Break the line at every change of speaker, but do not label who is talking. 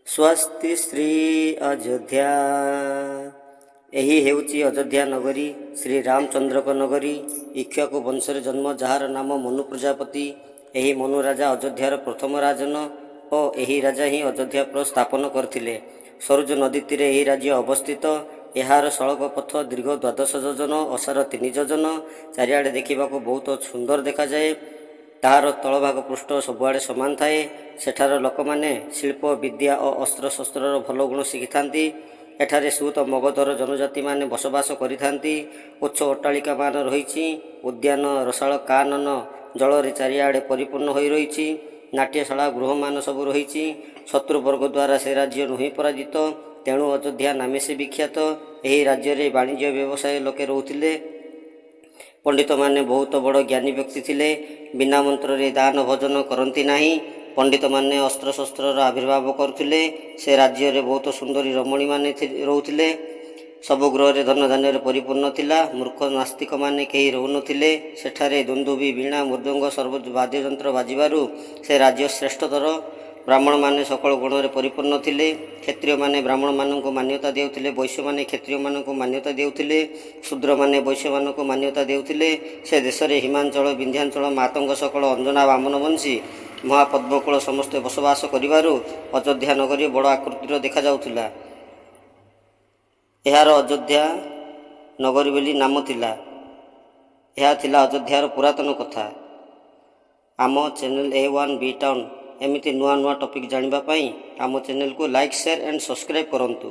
ସ୍ୱସ୍ତି ଶ୍ରୀ ଅଯୋଧ୍ୟା। ଏହି ହେଉଛି ଅଯୋଧ୍ୟା ନଗରୀ, ଶ୍ରୀ ରାମଚନ୍ଦ୍ରଙ୍କ ନଗରୀ। ଇକ୍ଷ୍ୱାକୁ ବଂଶରେ ଜନ୍ମ, ଯାହାର ନାମ ମନୁ ପ୍ରଜାପତି। ଏହି ମନୁ ରାଜା ଅଯୋଧ୍ୟାର ପ୍ରଥମ ରାଜନ ଓ ଏହି ରାଜା ହିଁ ଅଯୋଧ୍ୟା ସ୍ଥାପନ କରିଥିଲେ। ସରଜୁ ନଦୀ ତୀରେ ଏହି ରାଜ୍ୟ ଅବସ୍ଥିତ। ଏହାର ସଡ଼କ ପଥ ଦୀର୍ଘ 12 ଯୋଜନ, ଓସାର 3 ଯୋଜନ। ଚାରିଆଡ଼େ ଦେଖିବାକୁ ବହୁତ ସୁନ୍ଦର ଦେଖାଯାଏ। ତାହାର ତଳଭାଗ ପୃଷ୍ଠ ସବୁଆଡ଼େ ସମାନ ଥାଏ। ସେଠାର ଲୋକମାନେ ଶିଳ୍ପ ବିଦ୍ୟା ଓ ଅସ୍ତ୍ରଶସ୍ତ୍ରର ଭଲ ଗୁଣ ଶିଖିଥାନ୍ତି। ଏଠାରେ ସୁତ ମଗଧର ଜନଜାତିମାନେ ବସବାସ କରିଥାନ୍ତି। ଉଚ୍ଚ ଅଟ୍ଟାଳିକାମାନ ରହିଛି। ଉଦ୍ୟାନ ରସାଳ କାନନ ଜଳରେ ଚାରିଆଡ଼େ ପରିପୂର୍ଣ୍ଣ ହୋଇ ରହିଛି। ନାଟ୍ୟଶାଳା ଗୃହମାନ ସବୁ ରହିଛି। ଶତ୍ରୁବର୍ଗ ଦ୍ୱାରା ସେ ରାଜ୍ୟ ନୁହେଁ ପରାଜିତ, ତେଣୁ ଅଯୋଧ୍ୟା ନାମେ ସେ ବିଖ୍ୟାତ। ଏହି ରାଜ୍ୟରେ ବାଣିଜ୍ୟ ବ୍ୟବସାୟ ଲୋକେ ରହୁଥିଲେ। ପଣ୍ଡିତମାନେ ବହୁତ ବଡ଼ ଜ୍ଞାନୀ ବ୍ୟକ୍ତି ଥିଲେ। ବିନା ମନ୍ତ୍ରରେ ଦାନ ଭୋଜନ କରନ୍ତି ନାହିଁ। ପଣ୍ଡିତମାନେ ଅସ୍ତ୍ରଶସ୍ତ୍ରର ଆବିର୍ଭାବ କରୁଥିଲେ। ସେ ରାଜ୍ୟରେ ବହୁତ ସୁନ୍ଦରୀ ରମଣୀମାନେ ରହୁଥିଲେ। ସବୁ ଗୃହରେ ଧନଧାନ୍ୟରେ ପରିପୂର୍ଣ୍ଣ ଥିଲା। ମୂର୍ଖ ନାସ୍ତିକମାନେ କେହି ରହୁନଥିଲେ। ସେଠାରେ ଦୁନ୍ଦୁଭି, ବୀଣା, ମୃଦଙ୍ଗ ସର୍ବ ବାଦ୍ୟଯନ୍ତ୍ର ବାଜିବାରୁ ସେ ରାଜ୍ୟ ଶ୍ରେଷ୍ଠତର। ବ୍ରାହ୍ମଣମାନେ ସକଳ ଗୁଣରେ ପରିପୂର୍ଣ୍ଣ ଥିଲେ। କ୍ଷତ୍ରିୟମାନେ ବ୍ରାହ୍ମଣମାନଙ୍କୁ ମାନ୍ୟତା ଦେଉଥିଲେ, ବୈଶ୍ୟମାନେ କ୍ଷତ୍ରିୟମାନଙ୍କୁ ମାନ୍ୟତା ଦେଉଥିଲେ, ଶୂଦ୍ରମାନେ ବୈଶ୍ୟମାନଙ୍କୁ ମାନ୍ୟତା ଦେଉଥିଲେ। ସେ ଦେଶରେ ହିମାଞ୍ଚଳ, ବିନ୍ଧ୍ୟାଞ୍ଚଳ, ମାତଙ୍ଗ, ସକଳ ଅଞ୍ଜନା, ବାମନବଂଶୀ, ମହାପଦ୍ମକୂଳ ସମସ୍ତେ ବସବାସ କରିବାରୁ ଅଯୋଧ୍ୟା ନଗରୀ ବଡ଼ ଆକୃତିର ଦେଖାଯାଉଥିଲା। ଏହାର ଅଯୋଧ୍ୟା ନଗରୀ ବୋଲି ନାମ ଥିଲା। ଏହା ଥିଲା ଅଯୋଧ୍ୟାର ପୁରାତନ କଥା। ଆମ ଚ୍ୟାନେଲ୍ ଏ ୱାନ୍ ବି ଟାଉନ୍। ଏମିତି ନୂଆ ନୂଆ ଟପିକ୍ ଜାଣିବା ପାଇଁ ଆମ ଚ୍ୟାନେଲକୁ ଲାଇକ୍, ସେୟାର ଆଣ୍ଡ ସବସ୍କ୍ରାଇବ୍ କରନ୍ତୁ।